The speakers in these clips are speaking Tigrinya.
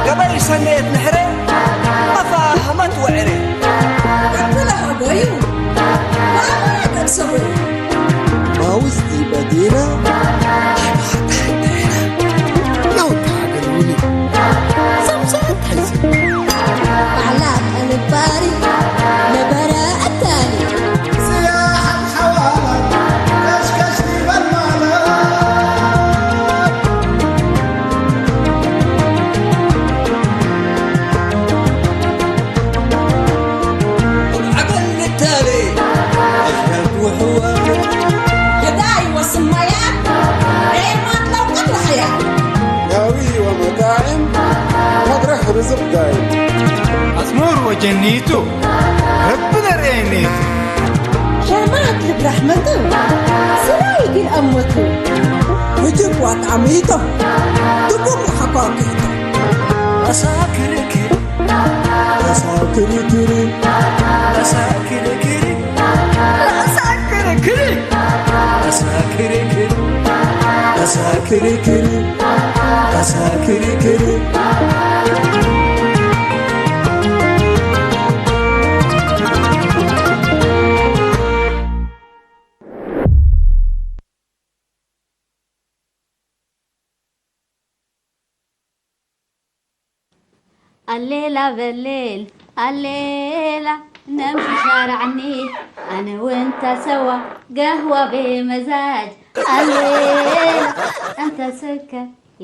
ገበይ ሰነየት ንሕረ ኣፋ ሃማት ወዕረ ኣበላ ሃባዩ ማራ ገጽቡ ማውስቲ በዲና ናውታ ሃገር ውኒ ሰምሰት ሓይሲ ባዕላ ኣልባሪ ነበረ ኣታኒ يداي وسمايات عيمات لو قد وحيا ناوي ومطاعم مطرح رزق دايم أزمور وجنيتو ربنا رينيتو ሸማት ልብራሕመቱ ስራይ ግን ኣሞቱ ውጅብ ዋት ዓሚቶ ድቡም ሓኳኪቶ ኣሳክርክር ኣሳክርክር ኣሳክርክር ኣሳክርክር ኣሳክርክር ኣሳክርክር ኣሳክርክር ኣሌላ በሌል ኣሌላ ነምሽ ሻርዓኒ ኣነ እውን ታሰዋ ገህዋ ቤመዛጅ ኣሌላ ኣንተ ስከ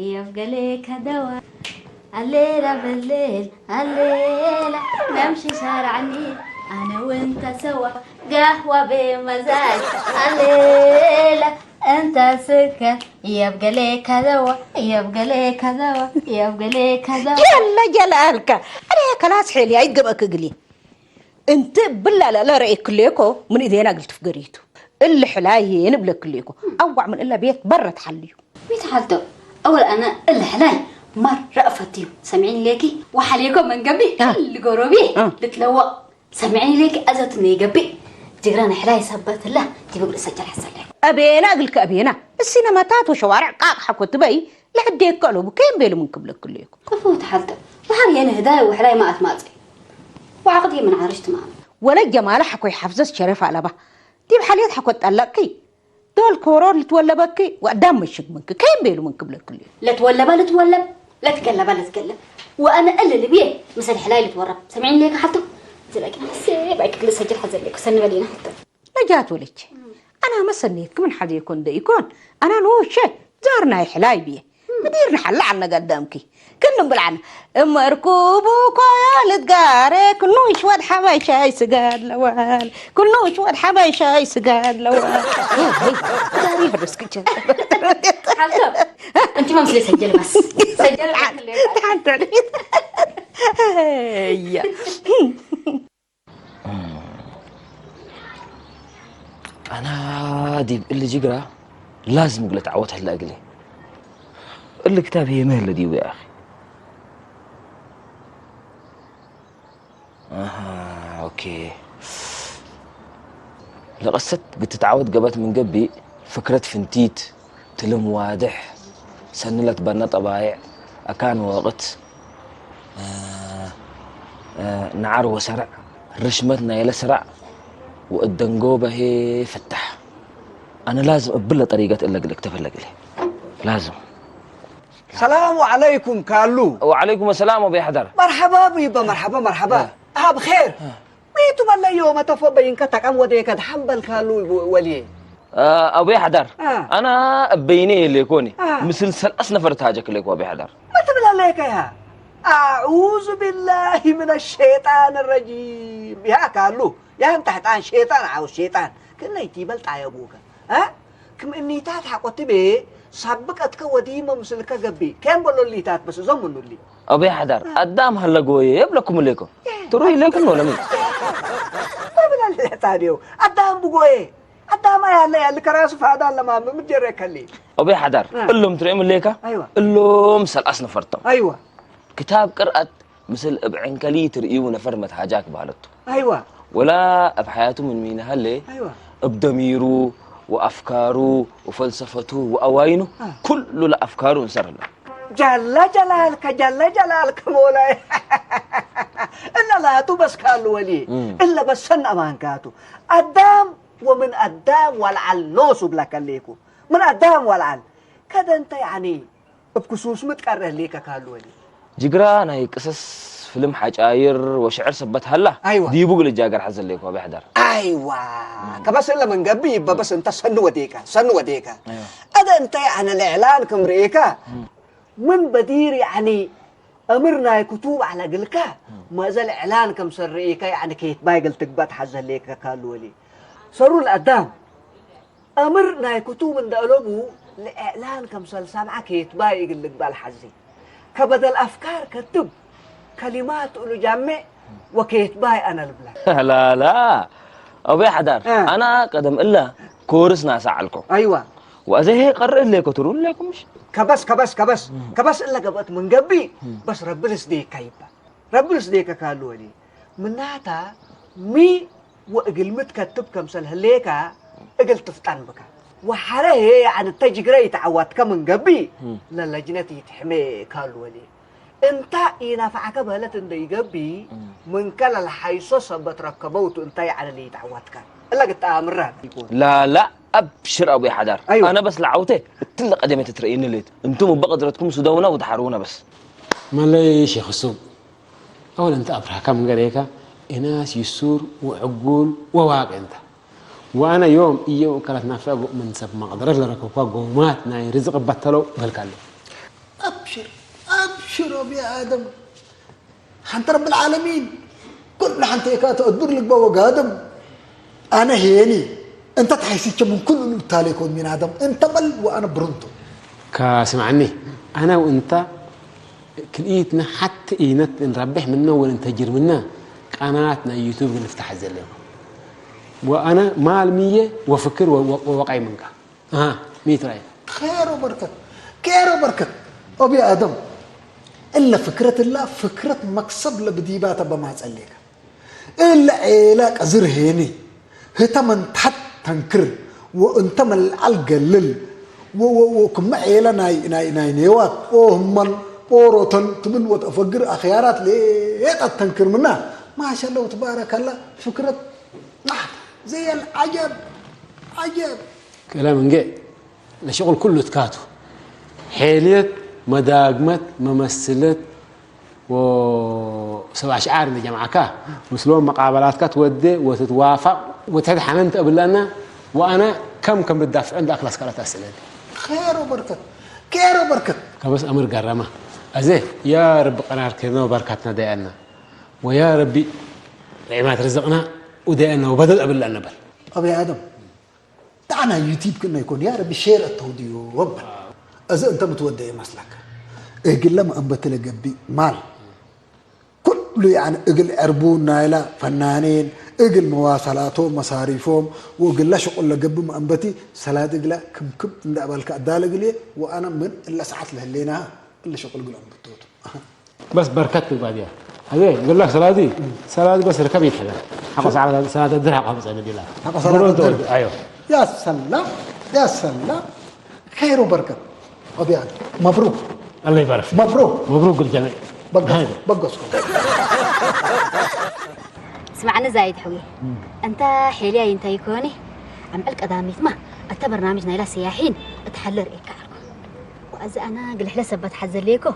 የብገሌ ከደዋ ኣሌላ በሌል ኣሌላ ነምሽ ሻርዓኒ ኣነ እውን ታሰዋ ገህዋ ቤመዛጅ ኣሌላ أنت سكر يبقى لك هذا يبقى لك هذا يبقى لك هذا يلا جلالك أنا خلاص حيلي أيقبك قلي أنت بالله لا لا رأيك ليكو من إذا أنا قلت فقريتو اللي حلاي نبلك ليكو أوع من إلا بيت برا تحليو بيت حالته أول أنا اللي حلاي مرة أفتيو سامعين ليكي وحليكم من قبي آه. اللي قروبي آه. لتلوق سمعي ليك أزت نيجبي جيران حلاي سبت الله تبقى سجل حسن لك أبينا أقول كأبينا السينماتات وشوارع قاق حكو تبي لحد يكلو بكين بيلو من قبل كليكو كفوت حالته وحر ين هداي وحلاي ما أتماتي وعقدي من عرش تمام ولا جمال حكو يحفظ الشرف على به تيب حاليات حكو تطلقي دول كورور لتولبكي وقدام مشك منك كين بيلو من قبل كليكو لتولبة لتولب لتقلبة لتقلب وأنا ألا لبيه مثل حلاي لتورب سمعين ليك حالته زلك سيب أكيد لسه جرح زلك سن بدينا حتى نجات ولك أنا ما سنيت كمن حد يكون ده يكون أنا نوشة زارنا يحلاي بيه مدير نحل عنا قدامكي كنو بلعنا مركوبو كويا لتقاري كنو يشواد حبايشاي سقاد لوال كنو يشواد حبايشاي سقاد لوال تعريف الرزق جد حالته أنت ما مسلي سجل بس سجل تعال تعال تعال هيا أنا دي اللي جقرا لازم قلت عوت هلا أقلي اللي كتاب هي مهلة دي يا أخي أها أوكي لقصت قلت تعود قبت من قبي فكرة فنتيت ትልም ዋድሕ ሰንለት በነ ጠባይዕ ኣካን ወቕት ንዓር ወሰርዕ ርሽመት ናይለ ስራዕ ወእደንጎ በሄ ፍታሕ ኣነ ላዝም እብለ ጠሪቀት እለግልክ ተፈለግለ ላዝም ሰላሙ ዓለይኩም ካሉ ወዓለይኩም ሰላም ወበይ ሓዳር መርሓባ ብይበ መርሓባ መርሓባ ኣብ ኸር ويتو بلا يوم تفو بينك تقام وديك دحنبل كالو ولي أبي حدر أنا بيني اللي يكوني مسلسل أصلا فرت حاجة كليك وأبي حدر ما تبلا ليك يا أعوذ بالله من الشيطان الرجيم يا كالو يا أنت حتى شيطان عاوز شيطان كنا يتيبل تعيبوك ها ክም እኒታት ሓቆትቤ ሳብቀትከ ወዲመ ምስልከ ገቢ ኬም በሎ እኒታት በስ እዞም ምኑሊ ኦቤ ሓዳር ኣዳም ሃለጎየ የብለኩም እሌኮ ትሩይ ኢሌክን ነው ለምን ብለለታዲው ኣዳም ብጎየ ኣዳም ያለ ያለ ከራሱ ፋዳ ለማም ምጀረ ከሊ ኦቤ ሓዳር እሎም ትሪኦም እሌካ እሎም ሰልኣስ ነፈርቶም ኣይዋ ክታብ ቅርኣት ምስል እብ ዕንከሊ ትርእዩ ነፈር መትሃጃክ በሃለቱ ኣይዋ ወላ እብ ሓያቱ ምን ሚነሃሌ ኣይዋ እብ ደሚሩ ወአፍካሩ ወፈልሰፈቱ ወአዋይኑ ኩሉ ለአፍካሩ እንሰር ህለ ጃላ ጃላልካ ጃላ ጃላልካ ሞላይ። እላ ላቱ በስካሉ ወሊ እም። እላ በሰን ኣማንካቱ ኣዳም ወምን ኣዳም ዋልዓል ኖሱ ብላካ ሌኩ ምን ኣዳም ዋልዓል ከደንተ ያኒ እብ ክሱስ ምትቀረ ሌከ ካሉ ወሊ። ጅግራ ናይ ቅስስ ፍልም ሓጫይር ወሽዕር ሰበት ሃላ ኣይዋ። ዲቡ ግል ጃገር ሓዘለይኮ ብሕደር። ኣይዋ ከበስ እለ መንገቢ ይበበስ እንተ ሰኑ ወዴካ ሰኑ ወዴካ ኣይዋ። ኣደ እንተ ያነ ልዕላን ክምርኤካ ምን በዲር ያኒ እምር ናይ ክቱብ ዓለ ግልካ መዘል ዕላን ከም ሰርኢካ ያኒ ከይት ባይግል ትግባት ሓዘሌካ ካሉ ወሊ ሰሩ ለአዳም እምር ናይ ክቱብ እንደ እሎቡ ለእዕላን ከም ሰልሳምዓ ከይት ባይ እግል ልግባል ሓዚ ከበደል አፍካር ከትብ ከሊማት እሉ ጃሜ ወከየትባይ አነ ልብላ። ላላ አቡይ ሓዳር እ። አና ቀደም እላ ኮርስ ናሳ ዓልኮ አይዋ ወአዘሄ ቀርእ እለ ኮትሩ እለ ኩምሽ ከበስ ከበስ ከበስ ከበስ እለ ገብአት ምን ገቢ በስ ረቢ ልስዴካ ይባ ረቢ ልስዴካ ካሉ ወሊ ምናታ ሚ ወእግል ምትከትብ ከምሰል ህሌካ እግል ትፍጣን ብካ ወሐረ ሄ የዐን እተ ጅግረ ይተዐዋትከ ምን ገቢ ለለጅነት ይትሕሜ ካሉ ወሊ እንታ ኢነፈዐከ በህለት እንደ ኢገብኢ፣ ምንከ ለልሓይሶ ሰበት ረከበው ቱ እንታ ይዐለ ለኢተዐወትከ። እለ ግትአምረ። ላላ አብሽር አቡይ ሓዳር። አይወ። አነ በስ ለዓውቴ እትለ ቀደሜ ትትረኢኒ ሌት። እንቱም እበ ቅድረትኩም ሱደውነ ውድሓሩነ በስ። መለይ ሼክ እሱም፣ አወል እንተ አብርሃካ ምን ገሬካ፣ ኢናስ ይሱር ወዕጉል ወዋቂ እንተ። ወአነ ዮም እየ ወከለት ናፈ ምን ሰብ መቅደረት ለረከብኳ ጎማት ናይ ርዝቅ በተለው በልካለሁ። አብሽር አብሽር ኦቢ አደም ሐንተ ረብ ልዓለሚን ኩሉ ሐንተ እካ ተአዱር ልግበ ወጋደም አነ ሄኒ እንተ ተሐይሲቸ ምን ኩሉ ልብታሌ ኮን ሚን አደም እንተ በል ወአነ ብሩንቱ። ካስማዕኒ አነ ወእንተ ክልኢትና ሐቲ ኢነት እንረብሕ ምነ ወእንተጅር ምነ ቀናት ናይ ዩቱብ ንፍታሕ ዘለ ወአነ ማል ምየ ወፍክር ወወቃይ ምንካ። አሃ ሚትራይ። ኬሮ በርከት ኬሮ በርከት ኦቢ አደም እለ ፍክረት እላ ፍክረት መክሰብ ለብዲባተ በማጸሌከ እለ ዔላ ቀዝር ሄኒ ህተ መንትሐት ተንክር ወእንተ መልዓል ገልል ወወወ ክመ ዔላ ናይ ናይ ናይ ኔዋት ኦ ህመን ኦ ሮተን ትብል ወተፈግር አኽያራት ሌጣት ተንክር ምና ማሸለ ወትባረከላ ፍክረት ናሕ ዘየል ዐጀብ ዐጀብ። ክእለ ምንጌ ለሽቁል ኩሉ ትካቱ ሔልየት መዳግመት መመስለት ወሰብ አሽዓር እንደ ጀምዓካ ምስሎም መቃበላትካ ትወዴ ወትትዋፋቅ ወትሕድ ሐነን ተእብለና ወአነ ከም ከም ልዳፍዕ እንደ አክላስ ካልአት አስእለኒ። ኬሮ በርከት ኬሮ በርከት ከበስ አምር ገረማ አዜ ያ ረቢ ቀናር ኬድና ወበርካትና ደያና ወያ ረቢ ርዒማት ርዝቅና ውደያና ወበደል አብለና በል። አብይ አደም ዳዕና ዩቲብ ክነ ይኮን ያ ረቢ ሼር እተውድዮ ወበል። እዚ እንተ ምትወደየ መስለካ እግለ መእንበትለ ገቢ ማል ኩሉ ያኒ እግል ዕርቡ ናይላ ፈናኔን እግል መዋሰላቶም መሳሪፎም ወእግላ ሽቁል ለገቢ መእንበቲ ሰላድ እግላ ክምክም እንዳ እባልካ እዳለ እግልየ ወአነ ምን እለ ሰዓት ለህሌና እለ ሽቁል እግል አንብቶቱ። بس بركات بالبادية هذه يقول لك سلادي سلادي بس ركب يتحدى حق سعر سلاد الدرع قام سعر ديلا حق سعر الدرع ايوه يا سلام يا سلام خير وبركة أبيان مبروك الله يبارك فيك مبروك مبروك قلت أنا بقص بقص ስማዕኒ ዛይድ ሕዊ እንተ ሒልያ ይንተ ይኮኒ ኣምዕል ቀዳሚት ማ እተ በርናምጅ ናይላ ሰያሒን እትሐልር ኢካ ዓርኩ ወእዚ ኣነ ግልሕለ ሰበት ሓዘለየኮ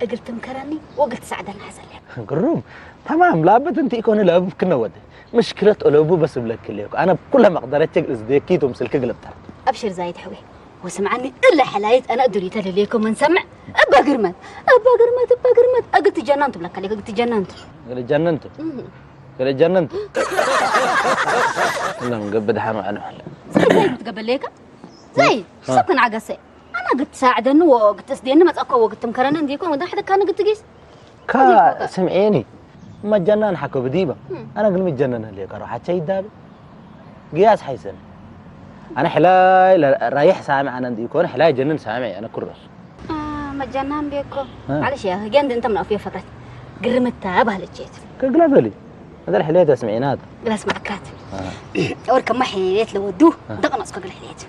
እግል ትምከረኒ ወእግል ትሳዕደኒ ሓዘለየ ግሩም ተማም ላበት እንቲ ኢኮኒ ለእብብ ክነወደ ምሽክለት ኦለቡ በስ እብለክ ለየኮ ኣነ ብኩለ መቅደረቸ እዝደኪ ቶም ስልክ ግልብጠር ኣብሽር ዛይድ ሕዊ ወስምዓኒ እለ ሐላይት አነ እድሪተ ለሌኮ መንሰምዕ እበ ግርመት እበ ግርመት እበ ግርመት እግል ትጀናንቱ ብለካ ሌኮ እግል ትጀናንቱ እግል ጀነንቱ እግል ጀነንቱ እና ምንገብ ብድሓን ዋዕነ ዘይ ዘይ ክትገበል ሌካ ዘይ ሰብክን ዓገሰ አና ግትሳዕደኒ ወግትስዴኒ መጸኮ ወግትምከረኒ እንዲኮን ወደ ሕደካኒ ግትጊስ ካ ስምዔኒ መጀናን ሓኮ ብዲባ ኣነ ግን ምጀነን ህልየ ከሮ ሓቻ ይዳሉ ግያስ ሓይሰን ኣነ ሕላይ ራይሕ ሳሚ ኣነ እንዲ ኮነ ሕላይ ጀንን ሳሚ ኣነ ኩረስ መጀናን ቤኮ ማለሽ ያ ገንድ እንተም ናፍ የፈረት ግርምታ ባህልቼት ከግላ በሊ ነገር ሕልየት ስምዒናት ግላስ ማካት ወርከማ ሕልየት ለወዱ ደቀናጽኮ ግላ ሕልየት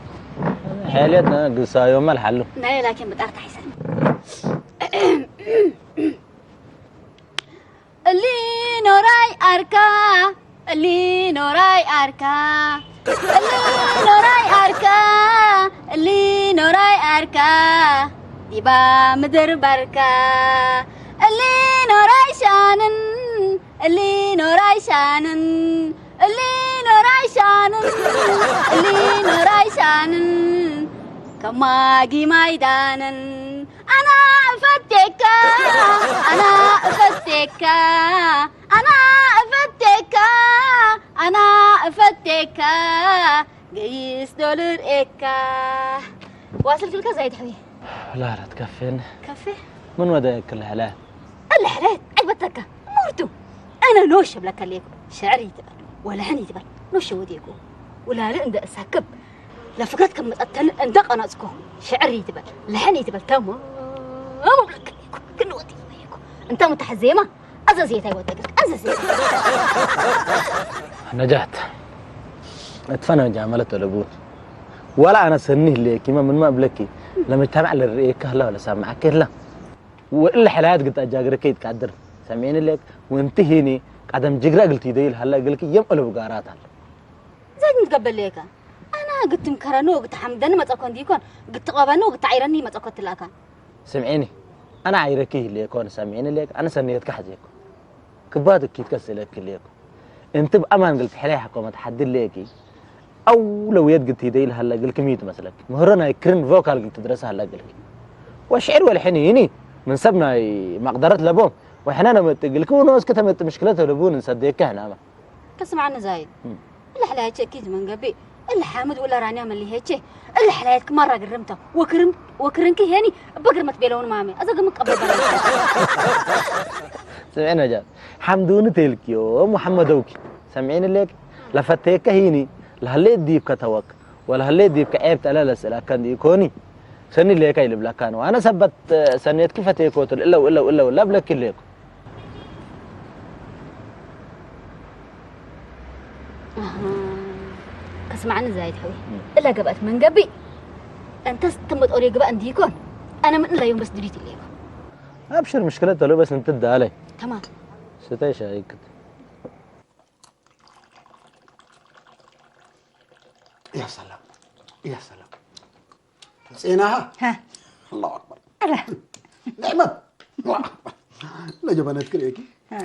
ሕልየት ግሳዮም መልሓሉ ናይ ላኪን ብጣርካ ሓይሰን እሊ ኖራይ ኣርካ፣ እሊ ኖራይ ኣርካ፣ እሊ ኖራይ ኣርካ፣ ዲባ ምድር ባርካ። እሊ ኖራይ ሻንን፣ እሊ ኖራይ ሻንን፣ እሊ ኖራይ ሻንን፣ እሊ ኖራይ ሻንን፣ ከማጊ ማይዳንን። ኣና እፈቴካ፣ ኣና እፈቴካ፣ ኣና እፈቴካ፣ ኣና እፈቴካ፣ ገይስ ዶ ልርእየካ። ዋስል ክልከ ዛይድ ሕዊ። لا لا تكفين. ከፌ? من ودا كل حلا. እለ ሕለት ዓይበተካ። ሙርቱ። ኣነ ኖሽ እብለካ ኣለኩ። ሽዕሪ ይትበል ወላ ሕን ይትበል፣ ኖሽ ወዲኩ። ውላለ እንደ እሳክብ ለፍክረት ከም መጠተን እንደ ቀነጽኩ። ሽዕሪ ይትበል ለሕን ይትበል፣ ተሞ እብለካ ኣለኩ። ግን ወዲ ይበይኩ። እንተ ምታሕ ዜማ ኣዘዝየት ኣይወደቅልክ፣ ኣዘዝየት። ነጃት፣ እትፈነጃ ማለት ተለቡ። ወላ ኣነ ሰኒ ህልየኪ፣ ማ ምን ማ እብለኪ፣ ለመጅተማዕ ልርእየካ ህላ ወላ ሳምዓኪ ህላ። ወእለ ሕላያት ግጣ ጃግረከ ይትቃድር። ሰሚዕኒ ለክ፣ ወንቲ ሂኒ፣ ቀደም ጅግራ እግልቲ ይደይል ሃላ እግልኪ የም እለ ብጋራት ኣለ። ዛጅ ምትገበለየካ። ኣና ግትም ከረኖ፣ ግት ሓምደኒ መጸኮ እንዲኮን፣ ግት ቀበኖ፣ ግት ዓይረኒ መጸኮ ትላካ። ስምዒኒ፣ ኣነ ዓይረኪ ይህልየኮን፣ ሰሚዕኒ ለክ፣ ኣነ ሰንየትካ ሓዝየኮ። ክባት እኪትከ ስእለክ ክልየኮ። እንቲ ብኣማን ግልቲ ሕላይ ሓኮመት ሓዲ ለኪ፣ ኣው ለውየት ግልቲ ይደይል ሃላ ግልኪ ሚት መስለክ። ምህሮ ናይ ክርን ቮካል ግልቲ ድረስ ሃላ ግልኪ። ወሽዕር ወልሕኒ ይኒ፣ ምን ሰብ ናይ ማቅደረት ለቦም፣ ወሕና ነመጥ ግልኪ፣ ወኖስከ ተመጥ ምሽክለት ለቡን እንሰደየካ ህናማ። ከስማዕኒ ዛይድ። እም። እለ ሕላያቸ እኪት መንገቢ፣ እለ ሓምድ ወላ ራንያ መሊሄቸ፣ እለ ሕላያት ክማራ ግርምታ፣ ወክርም-፣ ወክርንኪ ሄኒ፣ እበ ግርመት ቤለውን ማሜ፣ እዘ ግም ቀበበ። ስምዒ ነጃት፣ ሓምዱኒ ተይልኪዮ፣ ሙሓመደውኪ። ሰምዒኒ ሌክ፣ ለፈተየከ ሂኒ፣ ለህሌት ዲብከ ተወክ፣ ወለህሌት ዲብከ ዔብ ተለ ለስእላከ እንዲ ኮኒ። ሰኒ ሌካ ይልብለካ ነው። ኣነ ሰበት ሰኔትኪ ፈተየኮ ትል፣ እለው፣ እለው፣ እለው፣ ለብለኪ ሌኩ። ኣሃ። ከስማዕኒ ዛይድ ሕዊ። እም። እለ ገበእት መንገቢ። እንተስ ትመጦሪ ግበእ እንዲኮን። ኣነ ምን እለዮም በስ ድሪት ኢለይኮ። ኣብሽር ምሽክለት ተሎ በስ እንትዳለይ። ተማም። ስተይ ሻይክት። يا سلام. يا سلام. ዜናሃ። ሃ። الله أكبر. ኣረ። نعمة. الله أكبر. ለጀበነትክ ርእየኪ። ሃ።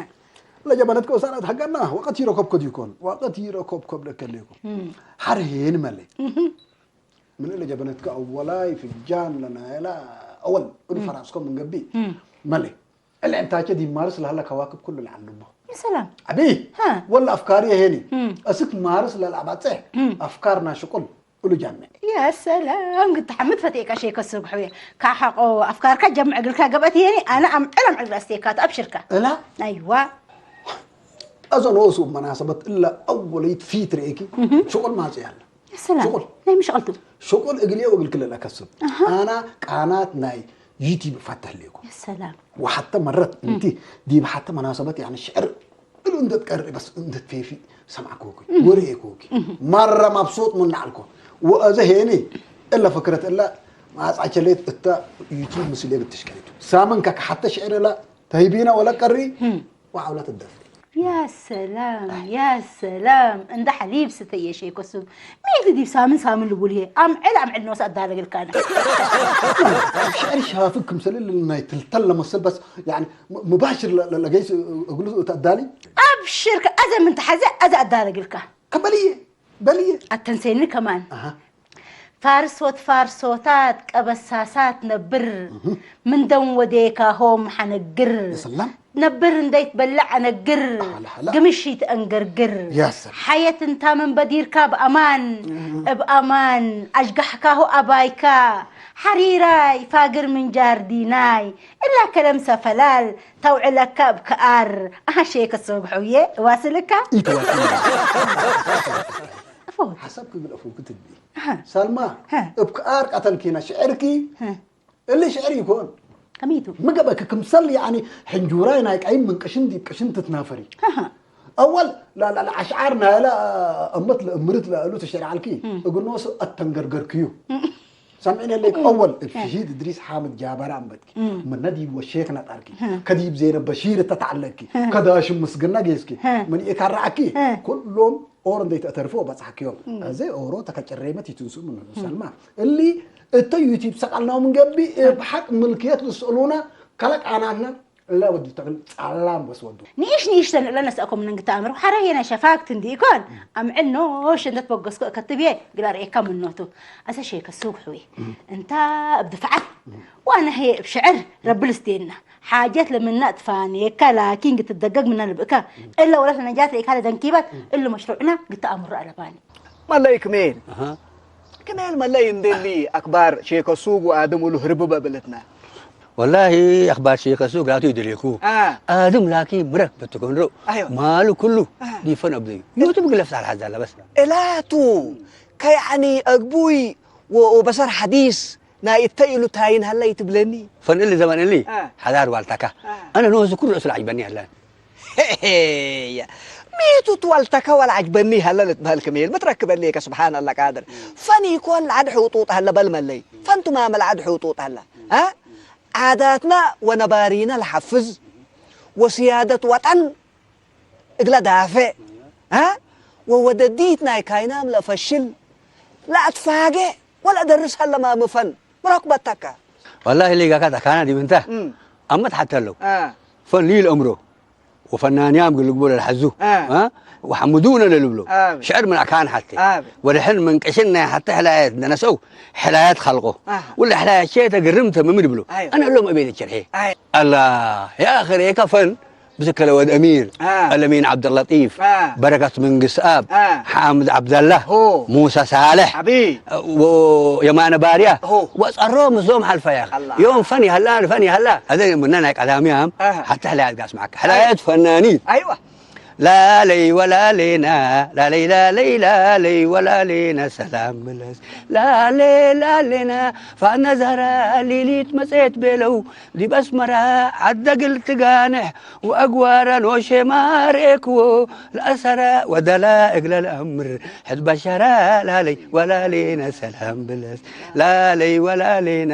ለጀበነትክ ወሳናት ሓጋና ወቀት ይረከብኮ ዲኮን። ወቀት ይረከብኮ ብለከ ኣለኩ። እም። ሓርሄን መለ። እህ። ምን ለጀበነትክ ኣወላይ ፍጃን ለናየላ ኣወል። እም። ፈራስኮ ምን ገቢ። እም። መለ። እለ ዕንታቸ ዲማርስ ለሃላ ከዋክብ ኩሉ ለዓልሞ። يا سلام. ኣቢ። ሃ። ወላ ኣፍካሪ የሄኒ። እም። እስክ ማርስ ለልኣባጽሕ። እም። ኣፍካርና ሽቁል። እሉ ጃምዕ። يا سلام፣ ግትሓምድ ፈቴካ ሸይከ ስብሕየ። ካሓቆ ኣፍካርካ ጀምዕ እግልካ ገበት የኒ፣ ኣነ ኣምዕል ኣምዕል ራስቴካ፣ ኣብሽርካ። እላ? ኣይዋ። ኣዞ ንኦሱ መናሰበት እላ ኣወለይት ፊት ርእኪ፣ ሽቁል ማጽ ያለ። يا سلام፣ ሽቁል። ናይ ምሽቀልቱ። ሽቁል እግልየ ወግልክለ ለከስብ። ኣሃ። ኣና ቃናት ናይ ዩቲብ ፈተህ ሌኩ። يا سلام። وحتى مرات انت دي حتى مناسبات يعني شعر له انت تقري بس انت تفيفي سمع كوكي وري كوكي. مرة مبسوط من علكو. واذا هيني الا فكرة الا ما ازعج ليت انت يوتيوب مسلي بتشكيتو سامن كك حتى شعر لا تهيبينا ولا قري. وعولات الدف. يا سلام، يا سلام. እንዳ ሓሊብ ስተየ ሸይኮ ሱብ። ሚእቲ ዲብ ሳምን ሳምን ልቡል እየ። ኣምዕል ኣምዕል ኖስ ኣዳለግልካ ኣነ። ሽዕር ሻፍግ ክምሰል ል ናይ ትልተል ለመሰል በስ፣ ያኒ፣ ም-፣ ሙባሽር ለ-፣ ለ-፣ ለገይስ እግሉ ተዳሊ? ኣብሽር ከ፣ ኣዘ ምን ተሓዘ፣ ኣዘ ኣዳለግልካ። ከበልየ፣ በልየ። ኣተንሰይኒ ከማን። ኣሃ። ፋርሶት ፋርሶታት ቀበሳሳት ነብር፣ እህ። ምን ደም ወዴካሆም ሓነግር። የሰላም። ነብር እንደይትበልዕ ኣነግር፣ ኣላ፣ ኣላ። ግምሺት ኣንገርግር። የሰላም። ሓየት እንታ ምን በዲርካ ብኣማን፣ እህ። እብ ኣማን፣ ኣሽጋሕካሁ ኣባይካ፣ ሓሪራይ፣ ፋግር ምንጃር ዲናይ፣ እላ ከለም ሰፈላል፣ ተውዕለካ እብ ከኣር፣ ኣሃ ሼክ ሶብሑዬ፣ እዋስልካ? ኢትዋስል። ኣፎ። ሓሳብ ክብል ኣፎ ክትብል። ኣሃ። ሳልማ፣ ሃ። እብ ከኣር ቀተልኪና ሽዕርኪ፣ ሃ። እሊ ሽዕር ይኮን። ከመይቱ? ምግበክ ክምሰል ያኒ ሕንጁራይ ናይ ቀይም ምን ቅሽን ዲብ ቅሽን ትትናፈሪ። ሃሃ። ኣወል ላ ላ ላ ኣሽዓር ናይ ላ እመት ለእምርት ለእሉ ተሸርዓልኪ እም። እግኖስ ኣተንገርገርክዩ። እም። سامعين اللي أول في شهيد إدريس حامد جابر أمبتك. من ندي وشيخ نطاركي. كديب زينب بشير تتعلقي. كداش مسجنا جيسكي. من إيكار رعكي. كلهم أورن دي تأترفوا بس حكيهم. زي أورو تكتشريمة تيتنسو من سلمى. اللي التو يوتيوب سقلنا من قبي بحق ملكية السؤلونة كلك أنا. እላ ወዲ ተኽል ጻላም ወስ ወዱ። ንእሽ ንእሽተን እለ ነስአኮም ነንግተ ኣምር ሓረየና ሸፋግት እንዲ ይኮን። ኣምዕል ኖሽ እንተ ትበገስኮ እከትብየ ግላ ርእየካ ምኖቱ። ኣሰ ሸይከ ሱግ ሕዊ። እንታ እብ ድፍዓት ዋና ህየ እብ ሽዕር ረብል ስቴና ሓጀት ለምና እጥፋን የካ ላኪን ግትደገግ ምና ልብእካ። እለ ወለት ነጃት ርእካ ለደንኪባት እሉ መሽሩዕና ግተ ኣምሮ ኣለባኒ። መለይ ክሜል ክሜል መለይ እንደሊ ኣክባር ሼከ ሱጉ ኣድም እሉ ህርብበ ብልትና። ወላሂ ኣኽባር ሼከ ሱግ ላቱ ይደልየኩ። ኣድም ላኪ ምረክ በትኮንሮ ማሉ ኩሉ ዲፈን ኣብደዩ ዩቱብ ግለፍ ሳልሓ ዛላ በስ። እላቱ ከያኒ ኣግቡይ ወበሰር ሓዲስ ናይ እተ ኢሉ ታይን ሃላ ይትብለኒ። ፈንእሊ ዘመንእሊ ሓዳር ዋልታካ ኣነ ንወዚ ኩሉ እሱ ላዕጅበኒ ሃላን ሚቱ ትዋልተካ ወላ ዓጅበኒ ሃለ ልትበህል ክሜል ምትረክበኒ ከ ስብሓን ኣላ ቃድር ፈን ይኮን ለዓድ ሕውጡጥ ሃለ በልመለይ ፈንቱማ መልዓድ ሕውጡጥ ሃለ ዓዳትና ወነባሪና ለሓፍዝ ወስያደት ወጠን እግለ ዳፌዕ ወወደዲት ናይ ካይናም ለፈሽል ለኣትፋጌ ወላ ደርስ ሃለ ማምፈን ምረኩበተካ ወላሂ ሊጋካ ተካና ዲብ እንተ ኣመት ሓተ ኣለው ፈን ሊል እምሮ ወፈናንያም ግልግቦ ለልሐዙ ወሐምዱነ ለልብሎ ሽዕር ምን ኣካን ሓተ ወደሕን መንቀሽን ናይ ሓተ ሕላየት ነነሰው ሕላየት ኻልቆ ወላ ሕላየት ሸየተ ግርምተ ምምድ ብሎ ኣነ ሎም እቤት ችርሔ ኣላ ያኸሬከ ፈን ብስከለ ወድ ኣሚር፣ ኣለሚን ዓብደላጢፍ፣ በረከት መንግስትኣብ፣ ሓምድ ዓብደላ፣ ሙሳ ሳልሕ፣ የማነ ባርያ ወፀሮ ምስዞም ሓልፈያ ዮም ፈን ይሃላ ፈን ይሃላ ኣዘ ምና ናይ ቀዳምያም ሓታ ሕላያት ጋስማዓካ ሕላያት ፈናኒት ላለይ ወላሌና ላለይ ላለይ ላለይ ወላሌና ሰላም ምለስ ላሌ ላሌና ፋና ዛራ ሊሊት መፅየት ቤለው ዲብ ኣስመራ ዓደ ግል ትጋንሕ ወኣግዋራ ኖሼማ ርኤክዎ ለኣሰራ ወደላ እግለ ለኣምር ሕድ ባሻራ ላለይ ወላሌና ሰላም ብለስ ላለይ ወላሌና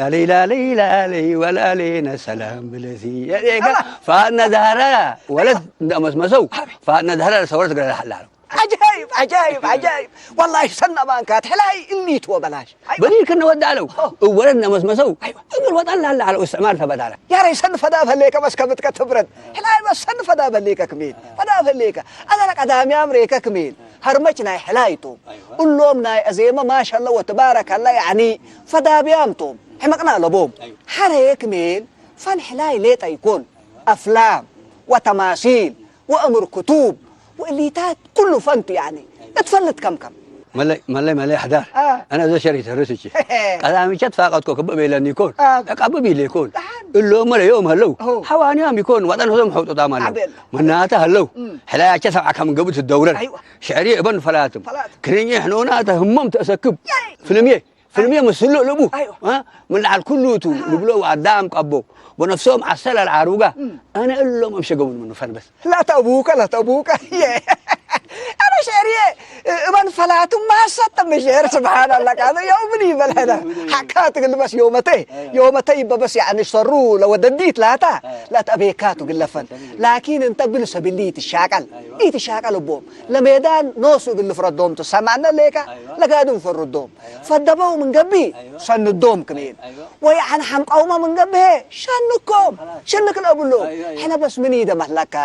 ላለይ ላለይ ላለይ ወላሌና ሰላም ብለሲ የዴጋ ፋና ዛህራ ወለት እንዳመስመሰው ፋና ዛህራ ለሰወረት ገለላሓላለው عجايب عجايب عجايب والله ሰና ባንካት ሕላይ እኒት ወበላሽ በዲር ክነወድ ኣለው እወረድ ነመስመሰው እግል ወጣን ላለ ኣለው እስትዕማር ተበዳለ ያረ ሰን ፈዳ ፈሌከ በስ ከብትከ ትብረድ ሕላይ በስ ሰን ፈዳ ፈሌከ ክሜል ፈዳ ፈሌከ ኣገረ ቀዳሚ ኣምሬከ ክሜል ሀርመች ናይ ሕላይ ቶም እሎም ናይ ኣዜመ ማሻላ ወተባረካላ ያኒ ፈዳብያም ቶም ሕመቅና ለቦም ሐረ ክሜል ፈን ሕላይ ሌጠ ይኮን ኣፍላም ወተማሲል ወእምር ክቱብ ወእሊታት ኩሉ ፈንቱ ያኒ እትፈልጥ ከምከም መለይ መለይ መለይ ኣሕዳር ኣነ እዞ ሸሪክ ተረስቼ ቀዳሚቸ ትፋቀጥኮ ክብእ በይለኒ ይኮን ቀብብ ኢለ ይኮን እሎ መለ ዮም ሀለው ሓዋንያም ይኮን ዋጠን ሆዞም ሐውጦጣ ማለት መናተ ሀለው ሕላያቸ ሰብዓ ከም ገብእ ትደውረን ሽዕሪ እበን ፈላትም ክርኛ ሕኖና ተህሞም ተእሰክብ ፍልምዬ ፍልምዬ ምስሉ ልቡ ምን ለዓል ኩሉ እቱ ልብሎ ኣዳም ቀቦ በነፍሶም ዓሰል ኣልዓሩጋ ኣነ እሎም ኣምሸገቡን ምኑ ፈን በስ لا تبوك لا تبوك أنا شعري እበን ፈላቱ ማሰጥ ምሽር ስብሓን ኣላ ቃለ የውምን ይበል ሐና ሓካ ትግል በስ ዮመተ ዮመተ ይበበስ ያዕኒ ሰሩ ለወደዲት ላታ ላተቤካ ትግለፈን ላኪን እንተ ብልሰብሊ ይትሻቀል ይትሻቀል እቦም ለሜዳን ኖሱ እግል ልፍረዶም ትሰማነ ሌካ ለጋድም ፈርዶም ፈደበው ምን ገቢ ሰንዶም ክሜን ወይ ዐን ሐምቀውመ ምን ገብሄ ሸንኮም ሽንክ ለብሎ ሕነ በስ ምን ይደ መህለካ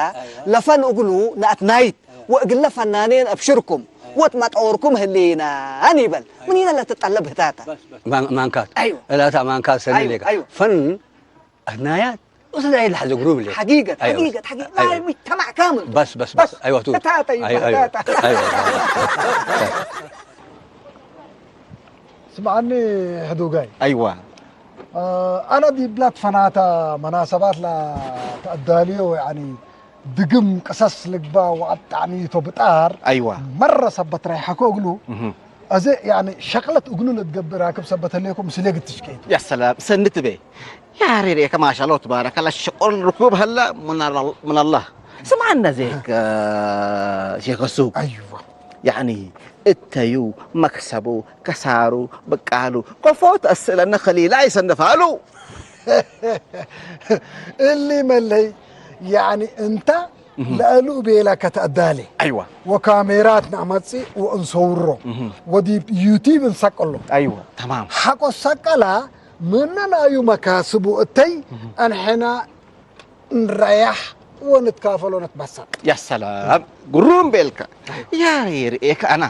ለፈን እግሉ ነአትናይት ወእግለ ፈናኔን አብሽርኩም ወትመጠወርኩም ህሌና ኒበል ምን ይነ ለትጠለብ ህታታ ማንካት እላታ ማንካት ሰኒ ሌካ ፈን አትናያት وصدق إلى حاجة جروب اللي حقيقة حقيقة حقيقة لا مجتمع كامل بس بس بس أيوة تو أيوة أيوة ስምዓኒ ሕዱጋይ أيوة ኣነ ዲብላ ትፈናታ መናሰባት ላ ተኣዳልዮ ያኒ ድግም ቅሰስ ልግባ ወኣጣዕሚቶ ብጣር أيوة መረ ሰበት ራይሓኮ እግሉ እዚ ያኒ ሸቅለት እግሉ ለትገብር ራክብ ሰበት ህሌኩም ስሌ ግትሽቀይቱ يا سلام سنت بي يا ريري كما شاء الله تبارك الله شقول ركوب هلا من ال- من الله سمعنا زيك آه، شيخ السوق ايوه يعني እተዩ መክሰቡ ከሳሩ ብቃሉ ኮፎ ተስእለነ ከሊላ ይሰንፋሉ። እሊ መለይ ያኒ እንታ ለእሉ ቤላ ከተእዳሌ ኣይዋ ወካሜራት ናመጺ ወእንሰውሮ ወዲ ዩቲብ እንሰቀሎ ኣይዋ ተማም ሓቆ ሰቀላ ምንናዩ መካስቡ እተይ ኣንሕና እንረያሕ ወንትካፈሎ ነትመሰጥ ያ ሰላም ግሩም ቤልካ ያ ይርእየካ ኣና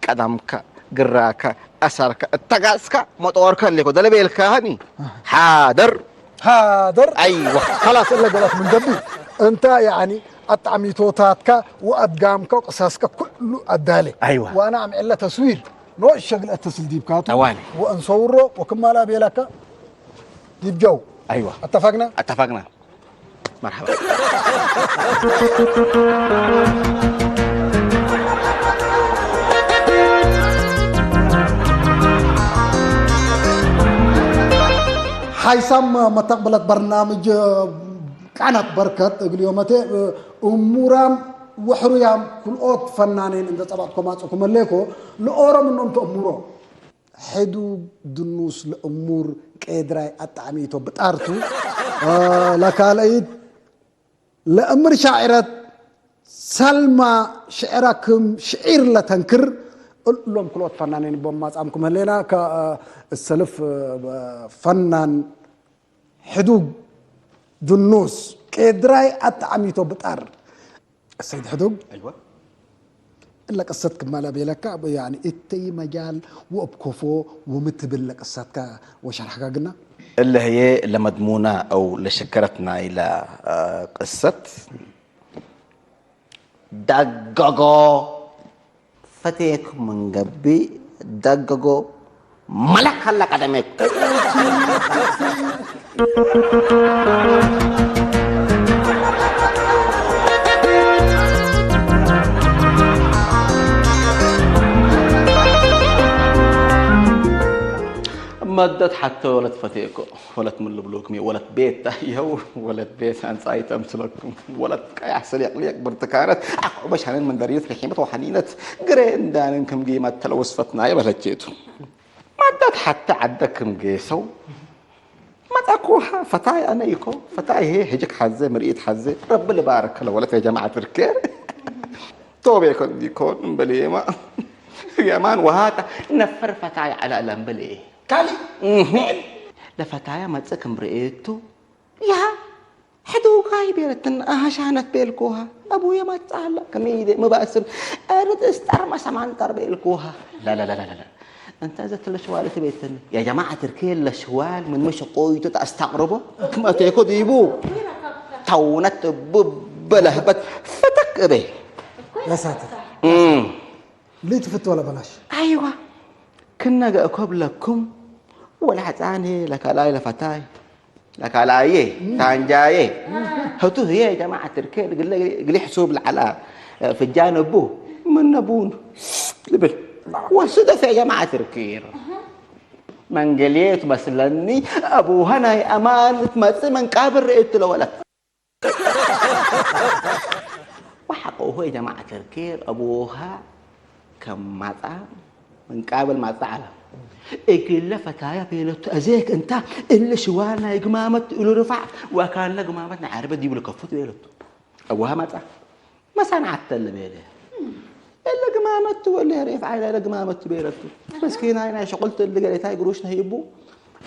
ቀዳምካ ግራካ ኣሳርካ እተጋጽካ መጠወርካ እንዴኮ ደለ ቤልካኒ ሓደር ሃደር ኣይዋ خلاص እለ ገባት ምን ገቢ እንታ ያኒ ኣጣሚቶታትካ ወኣድጋምካ ቅሳስካ ኩሉ ኣዳለ ኣይዋ። ዋና ኣምዕለ ተስዊር ኖ ሸግል እተስል ዲብካቱ ጠዋሊ። ወእንሰውሮ ወክማላ ቤላካ ዲብጀው ኣይዋ اتفقنا اتفقنا مرحبا ሓይሳም መተቕበለት በርናምጅ ቃናት በርከት እግልዮመቴ እሙራም ወሕሩያም ኩልኦት ፈናኔን እንደ ጸባጥኮ ማጽኩም ኣለኮ ለኦሮም እኖም ተእሙሮ ሕዱ ድኑስ ለእሙር ቄድራይ ኣጣዕሚቶ ብጣርቱ ለካልአይት ለእምር ሻዕረት ሰልማ ሽዕራ ክም ሽዒር ለተንክር እሎም ክልኦት ፈናኔን ቦም ማጻምኩም ህሌና ከሰልፍ ፈናን ሕዱግ ድኑስ ቄድራይ ኣጣዕሚቶ ብጣር ሰይድ ሕዱግ ايوه እለ ቅሰት ክማላ ቤለካ ያኒ እተይ መጃል ወእብ ኮፎ ወምትብል ለቅሰትካ ወሸርሕካ ግና እለ ህየ ለመድሙና አው ለሸከረትና ኢላ ቅሰት ዳገጎ ፈቴኩም እንገቢ ዳገጎ መለክ ከላ ቀደሜ መደት ሓተ ወለት ፈቴኮ ወለት ምን ልብሉክም ወለት ቤት ይኸው ወለት ቤት ኣንጻይ ተምስለኩም ወለት ቀያሕ ሰሊቅ ሊቅ ብርትካነት ኣቆበሻንን መንደሪነት ለሒመት ወሓኒነት ግሬ እንዳንን ክም ጌማት ተለወስፈትና የበለቼቱ ማዳት ሓተ ዓደ ክም ጌሰው መጻኩ ፈታይ ኣነ ይኮ ፈታይ ሄ ሕጅክ ሓዘ ምርኢት ሓዘ ረቢ ልባረክ ለወለት የጀማዓት ብርኬ ቶቤ ኮን ዲኮን እምበል የማ የማን ወሃታ ነፈር ፈታይ ዓላላ እምበል ካሊ ለፈታያ መጽእ ክም ርእየቱ ያ ሕድውጋይ ቤረትን ኣሃሻነት ቤልኩሃ ኣቡየ መጽእ ኣላ ከመይ ኢለ ምባእስን ኣርጥ እስጠር መሰማንጠር ቤልኩሃ ላላላላላ እንተ ዘትለ ሸዋል እቲ ቤትን ያ ጀማዓ ትርኬ ለሸዋል ምን መሸቆይቱ ተኣስታቅርቦ ክመቴኮ ዲቡ ታውነት ብበለህበት ፈተክ እቤ يا ساتر እም። ليه تفت ولا بلاش ኣይዋ ክነገእኮ ብለኩም ወላ ሕፃን ለካልኣይ ለፈታይ ለካልኣየ ታንጃየ ህቱ ህየ ጀማዓ ትርኬ ግሊ ሕሱብ ለዓላ ፍጃን እቡ ምን ነቡን ልብል ወስደት ጀማዓ ትርኬር መንገልየ ትመስለኒ ኣቡሃ ናይ ኣማን ትመጽእ መንቃብር ርእየት ለወለት وحقه يا جماعة الخير أبوها كم مطعم من قابل مطعم እግለ ፈታያ ቤለቱ እዜክ እንታ እለ ሽዋል ናይ ግማመት እሉ ርፋዕ ወካለ ግማመት ናይ ዓረበት ዲብሉ ከፉት ቤለቱ ኣቡሃ መጻ መሳን ዓተለ ቤለ እለ ግማመት ወለ ሬፍ ዓይላ እለ ግማመት ቤለቱ መስኪናይ ናይ ሸቁልት እለ ገሌታይ ግሩሽ ነሂቡ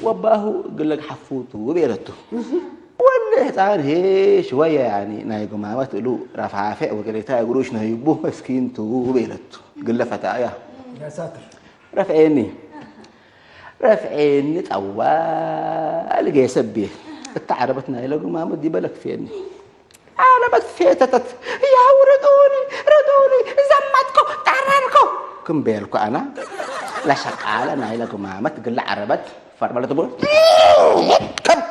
ወባሁ ግለግ ሓፉቱ ቤለቱ ወለ ህፃን ሄ ሽወየ ያኒ ናይ ግማመት እሉ ረፋፌዕ ወገሌታይ ግሩሽ ነሂቡ መስኪንቱ ቤለቱ ግለ ፈታያ يا ساتر ረፍዔኒ ረፍዔኒ ጠዋል ጌሰቤ እታ ዓረበት ናይ ለጉማሙ ዲበ ለክፌኒ ዓረበት ፌተተት ያው ርዱኒ ርዱኒ ዘመትኩ ጠረርኩ ክም ቤልኩ ኣና ለሸቃለ ናይ ለጉማመት ግለ ዓረበት ፈርመለት ቡ ከም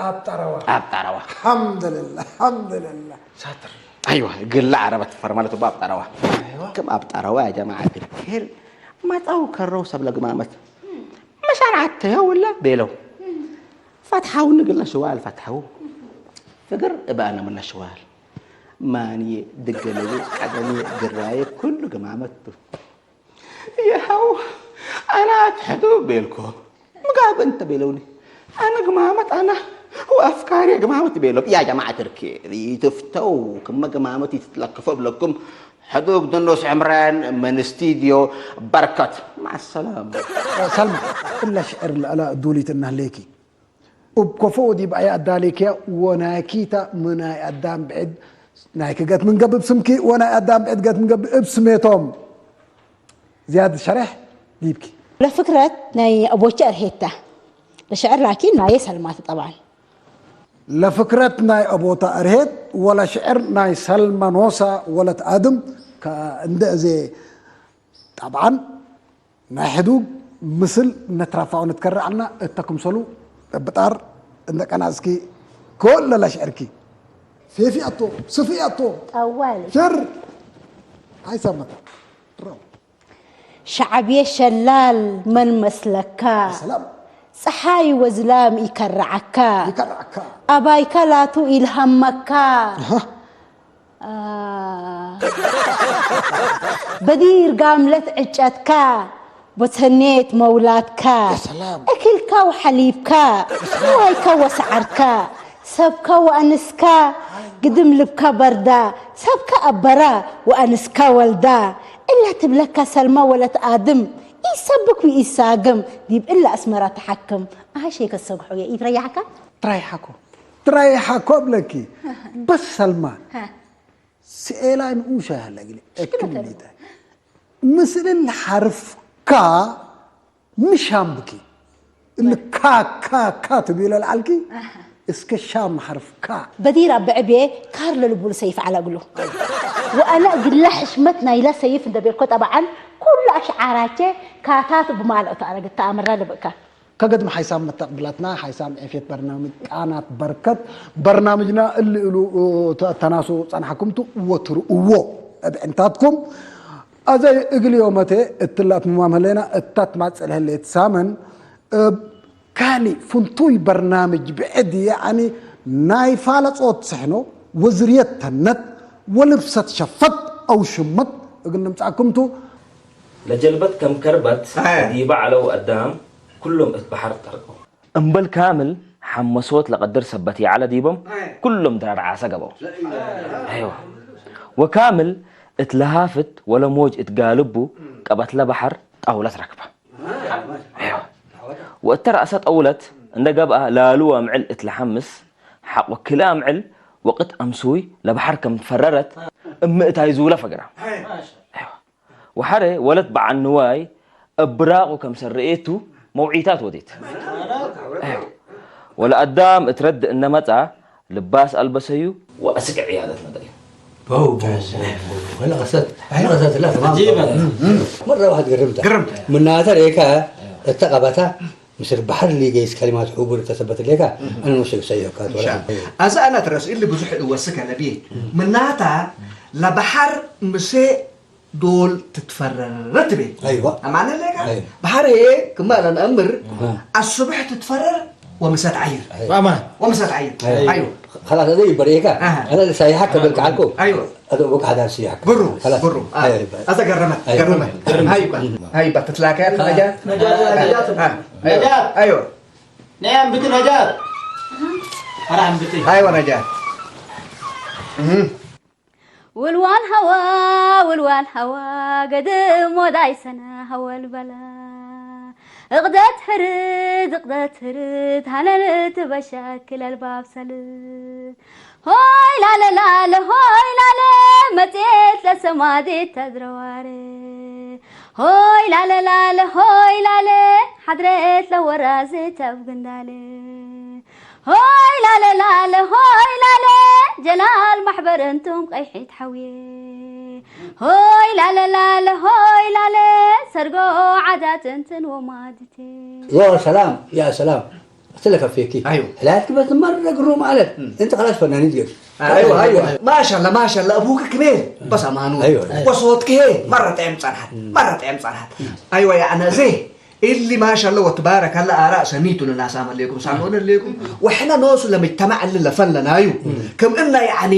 أبطروا ኣብ ጠረዋ الحمد لله الحمد لله ሳትር ኣይዋ ግላ ዓረበት ፈርማለት ባ ኣብ ጠረዋ ከም ኣብ ጠረዋ ያ ጀማዓት ሄል ማጣው ከረው ሰብ ለግማመት መሻን ዓተዮ ውላ ቤለው ፈትሓው ንግላ ሽዋል ፈትሓው ፍግር እባና ምና ሽዋል ማንየ ድገለየ ቀደምየ ግራየ ኩሉ ግማመቱ يا هو، أنا أتحدو بيلكو. مقابل أنت بيلوني. أنا قمامة، أنا وأفكاري قمامة بيلوك. يا جماعة الخير، تفتو كم قمامة تتلكفوا بلكم. حدوك دنوس عمران من استديو بركت. مع السلامة. ሰልማ፣ እላ ሽዕር ለኣላ ዱሊት እናህሌኪ። እብ ኮፎ ወዲብ ኣይ ኣዳሌክያ ወናይኪታ ምናይ ኣዳም ብዕድ ናይኪ ገት ምንገብብ ስምኪ ወናይ ኣዳም ብዕድ ገት ምንገብብ እብ ስሜቶም። ዝያድ ሸሬሕ ዲብኪ። ለፍክረት ናይ ኣቦቼ ኣርሄታ። ለሽዕር ላኪን ናየ ሰልማተ ጠብዓን። ለፍክረት ናይ ኣቦታ ኣርሄት ወለ ሽዕር ናይ ሰልማ ኖሳ ወለት ኣድም ከ-፣ እንደ እዜ ጠብዓን ናይ ሕዱግ ምስል ነትራፋው ነትከረዓልና እተ ክምሰሉ ብጣር እንደ ቀናጽኪ ከወለላ ሽዕርኪ። ፌፊ ኣቶ፣ ስፊ ኣቶ፣ ጠዋሊ። ሽር ኣይሰማት። ሻዕብየ ሸላል መን መስለካ? ሰላም። ጸሓይ ወዝላም ይከርዓካ። ይከርዓካ። ኣባይካ ላቱ ኢልሃመካ። ኣሃ። ኣ፣ በዲር ጋምለት ዕጨትካ፣ ቦተኔት መውላድካ፣ ሰላም። እክልካ ወሐሊብካ፣ ንዋይካ ወሰዓርካ፣ ሰብካ ወኣንስካ፣ ግድም ልብካ በርዳ፣ ሰብካ ኣበራ ወኣንስካ ወልዳ፣ እላ ትብለካ ሰልማ ወለት ኣድም፣ ኢሰብክ ወኢሳግም፣ ዲብ እላ ኣስመራ ተሓክም። ኣሃ ሸይ ከሰግሖ እየ፣ ኢትረያሕካ? ትራይሓኮ። ትራይሓኮ እብለኪ። በስ ሰልማ። ሃ። ስኤላይ ንኡሻ ያለ ግሊ። ሽክና እክል ተብሎ። ሊታ። ምስል ሓርፍካ ምሻምብኪ። እልካ ካ ካ ትብሎ ለዓልኪ። ኣሃ። እስከ ሻም ሓርፍካ። በዲራ ብዕቤ ካር ለልቡሉ ሰይፍ ዓላግሉ። ወኣነ ግላ ሕሽመት ናይላ ሰይፍ እንደቤልኮ ጠብዓን ኩሉ ኣሽዓራቼ ካታት ብማልኦ ተኣረግት ተኣምራ ልብእካ። ከገድም ሓይሳም መተቅብላትና፣ ሓይሳም ዕፍየት በርናምጅ ቃናት በርከት በርናምጅና እሊ እሉ ተ-፣ ተናሱ ጸንሓኩምቱ ወትሩ እዎ እብ ዕንታትኩም። ኣዘይ እግልዮ መቴ እትላት ምማም ህሌና እታት ማጽል ህሌት ሳመን እብ ካሊ ፍንቱይ በርናምጅ ብዕድ ያዕኒ ናይ ፋለጾት ስሕኖ ወዝርየት ተነት ወልብሰት ሸፈት ኣው ሽመት እግል ንምጻእኩምቱ። ለጀልበት ከም ከርበት ኣየ። ዲበ ዐለው አዳም ኩሎም እት በሐር ጠርቀው። እምበል ካምል ሐመሶት ለቀድር ሰበት ይዐለ ዲቦም ኣየ። ኩሎም ድራር ዓሰ ገበው። አይዋ። ወካምል እት ለሃፍት ወለሞጅ እት ጋልቡ ቀበትለ በሐር ጣውለት ረክበ። አይዋ። ወእተ ረአሰ ጠውለት እንደ ገብአ ላሉ አምዕል እት ለሐምስ ሐቆ ክልእ አምዕል ወቅት አምሱይ ለበሐር ከም ፈረረት እምእታይ ዙለ ፈግራ። አይዋ። ወሐሬ ወለት በዓል ንዋይ እብ ብራቁ ከምሰል ርኤቱ መውዒታት ወዴት። ወለአዳም እት ረድ እነ መጽአ ልባስ አልበሰዩ ወአስክ ዕያደት መጠዩ። በው፣ በው፣ በው፣ በው። ወላ ቀሰት፣ ወላ ቀሰት ላ ተማም። ዐጂበ። መራ ዋሕድ ግርምታ። ግርምታ። ምናተ ሬካ እተ ቀበታ ምስል በሐር ሊገይስ ከሊማት ሑቡር እተ ሰበት ሌካ፣ አነ ወሸግ ሰዮካ፣ ወላ ኢንሻአላህ። አዛ አና ትረስ እሊ ብዙሕ እወስከ ነብዬ። ምናታ ለበሐር ምሴ ዶል ትትፈረረ ትቤ። አይዋ። አማነ ሌካ? አይዋ። በሐር ሄ ክማ ለነአምር አሃ። አስብሕ ትትፈረር ወምሰት ዓይር። አይዋ። አማን። ወምሰት ዓይር። አይዋ። አይዋ። خلاص هذا يبريكا. አሃ። هذا سايحك بالكعكو. አይዋ። هذا بوك هذا سيحك. ግሩ፣ خلاص. ግሩ። አ፣ አይዋ። አዛ ገረመት፣ አይዋ። ገረመት። አይዋ። አይዋ። ትትላከያ ነጃት? ነጃት፣ ነጃት። አ፣ አይዋ። ነጃት። አይዋ። ነይ ኣንብቲ ነጃት። ኧረ ኣንብቲ። አይዋ ነጃት። እህ። ውልዋል ሃዋ፣ ውልዋል ሃዋ፣ ገድም ወዳይ ሰነ ሃወል በለ። እቕደት ሕርድ፣ እቕደት ሕርድ፣ ሃለል ትበሸክል ኣልባብ ሰልድ። ሆይ ላለ ላለ፣ ሆይ ላለ፣ መጽኤት ለሰማዴት ተድረዋረ። ሆይ ላለ ላለ፣ ሆይ ላለ፣ ሓድሬት ለወራዘት ኣብ ግንዳለ። ሆይ ላለ ላለ፣ ሆይ ላለ፣ ጀላል ማሕበር እንቱም ቀይሒት ሓውየ። ሆይ ላለ ላለ፣ ሆይ ላለ፣ ሰርጎ ዓዳት እንትን ወማድቴ። ያ ሰላም፣ ያ ሰላም። ስለከፌኪ። አይዋ። ላያት ክበት መረ ግሩ ማለት። እም። እንተ خلاص ፈናኒት ገይሩ። አይዋ፣ አይዋ። ማሻላ፣ ማሻላ። አቡክ ክሜል በሰማኑ። አይዋ። ወሶትክ ሄ መረ ጣዕም ጸንሐት። መረ ጣዕም ጸንሐት። አይዋ፣ ያዕነ ዘ እሊ ማሻላ ወትባረካላ አራ ሰሚቱ ለናሳም አለይኩም፣ ሳሎን አለይኩም። ወሕነ ኖሱ ለመጅተማዕ እሊ ለፈለናዩ። ከም እና ያዕኒ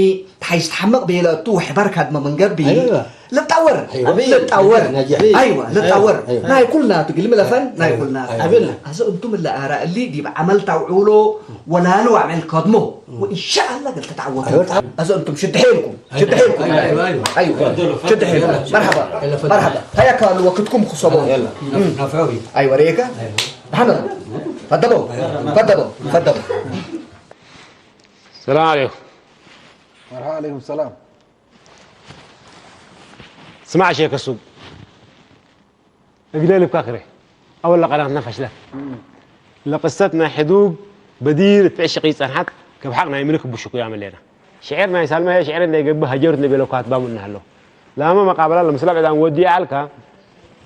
ኣይስትሓመቕ ቤለቱ ሕባር ካድመ መንገር ቢ-፣ ኣይዋ። ልጣወር፣ ኣይዋ። ልጣወር። ነጃሕ። ኣይዋ፣ ልጣወር። ኣይዋ። ናይ ኩልና ትግል ምለፈን፣ ናይ ኩልና። ኣይዋ። ኣበልና። ኣዘ እንቱም እለ ኣራ እሊ ዲብ ዓመል ታውዕሎ ወላሉ ኣመል ከድሞ። ወኢንሻኣላ ገል ተታወቱ። ኣይዋ። ኣዘ እንቱም ሽድሐ ኢልኩም፣ ሽድሐ ኢልኩም። ኣይዋ፣ ኣይዋ፣ ኣይዋ። ኣይዋ። ሽድሐ ኢልኩም። መርሓባ፣ መርሓባ። ሃያ ካሉ ወክትኩም ክሰቦ። የላ። ናፍዑ። ኣይዋ፣ ርኤካ? ኣይዋ። ደሓን። ፈደቦ፣ ፈደቦ፣ ፈደቦ። ሰላም ዓለይኩም። መርሓባ ዓለይኩም ሰላም። ስማዕ ሼክ ሱብ፣ እግለ ልብካ ክሬ፣ ኣወላ ቀናትና ፈሽለት። እም። ለቅሰት ናይ ሕዱግ በዲር እትዕሽቂ ጸንሓት፣ ከብሓቅ ናይ ምልክ ብሽኩ ያመለና። ሽዕር ናይ ሳልማ፣ ሽዕር እንዳይገብእ ሃጀርት ንቤለኳት ባሙ እናሃሎ። ላመ መቃበላ ለምስላ ዕዳን ወዲ ዓልካ፣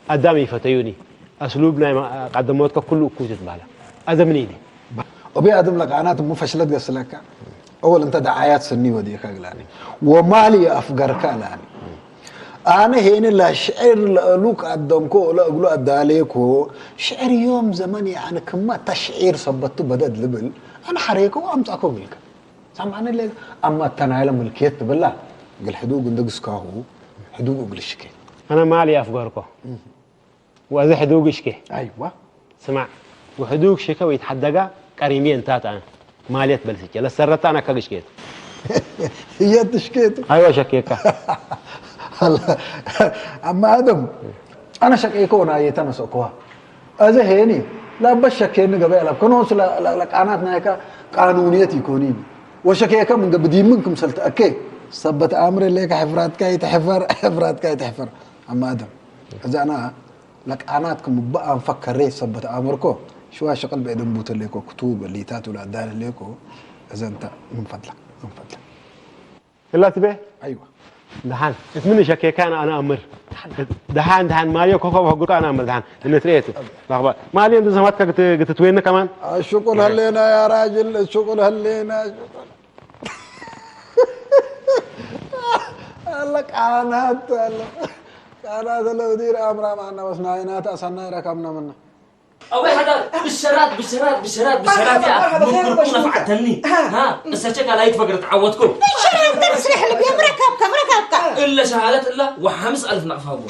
ኣዳም ይፈተዩኒ። ኣስሉብ ናይ ማ-፣ ቀደሞትካ ኩሉ እኩይ ትትበሃላ። ኣዘምኒ ኢሊ። ኦቢ ኣድም ለቃናት እሙ ፈሽለት ገስለካ። ኣወል እንተ ደዓያት ስኒ ወዲእካ ግላኒ። ወማሊ ኣፍገርካ ላኒ። ኣነ ሄኒ ለሽዕር ለእሉክ ኣደምኮ ለእግሉ ኣዳሌኮ ሽዕር ዮም ዘመን ያዕኒ ክማ ተሽዒር ሰበቱ በደድ ልብል ኣነ ሓሬኮ ኣምጻኮ ግልካ። ሳምዓኒ ለ ኣማ ተናይለ ምልክየት ትብላ ግል ሕዱግ እንደ ግስካሁ ሕዱግ እግል ሽኬ። ኣነ ማሊ ኣፍገርኮ። ወዚ ሕዱግ እሽኬ። ኣይዋ። ስማዕ፣ ወሕዱግ ሽከ ወይትሓደጋ ቀሪምየ እንታት ኣነ። ማልየት በልስቼ። ለሰረታ ኣነ ከግሽኬት። እየት እሽኬቱ። ኣይዋ ሸኬካ። ኣላ፣ ኣማ ኣደም፣ ኣነ ሸቄኮ ወና እየታ ነሰእኮዋ። ኣዘ ሄኒ፣ ላበ ሸኬኒ ገበያ ላብ ከኖስ ለ-፣ ለ-፣ ለቃናት ናይካ ቃኑንየት ይኮኒን። ወሸኬከ ምን ገብዲምን ክምሰል ተኣኬ። ሰበት ኣምር ሌካ ሕፍራትካ ይትሕፈር፣ ሕፍራትካ ይትሕፈር። ኣማ ኣደም፣ እዛ ኣና ለቃናት ክምባእ ኣንፈከሬ ሰበት ኣምርኮ ሽዋ ሽቅል በኤደን ቡተሌኮ ክቱብ ሊታት ውላ ዳለሌኮ እዘንታ ምን ፈድላ ምን ፈድላ። እላ ትቤ? ኣይዋ። ደሓን፣ እት ምን ሸኬካ ኣና ኣምር። ደሓን፣ ደሓን፣ ማልዮ ኮኮብ ሕጉካ ኣና ኣምር፣ ደሓን። እነ ትሬቱ። ላኽባ። ማልዮ እንደ ዘማትካ ግት-፣ ግትትዌኒ ከማን? ሽቁል ሀሌና ያ ራጅል፣ ሽቁል ሀሌና፣ ሽቁል። ኣለ ቃናት፣ ኣለ ቃናት፣ ኣለ ውዲር ኣምራ ማና ወስና ዓይናት ኣሰናይ ረካብና ምና። ኣወይ ሓዳር፣ ብሸራት፣ ብሸራት፣ ብሸራት፣ ብሸራት መርሓባ፣ እያ። መርሓባ፣ ምክርኩ ኸይር ነፋዓተኒ። በሽሙካ። ሃ፣ እሰቸካ ላይት ፈግር ተዓወትኩ። ብሸራት ደርስ ሕልብ እየ፣ ምረካብካ፣ ምረካብካ። እለ ሸሃለት እላ ወሓምስ ኣልፍ ናቕፋ እዎ።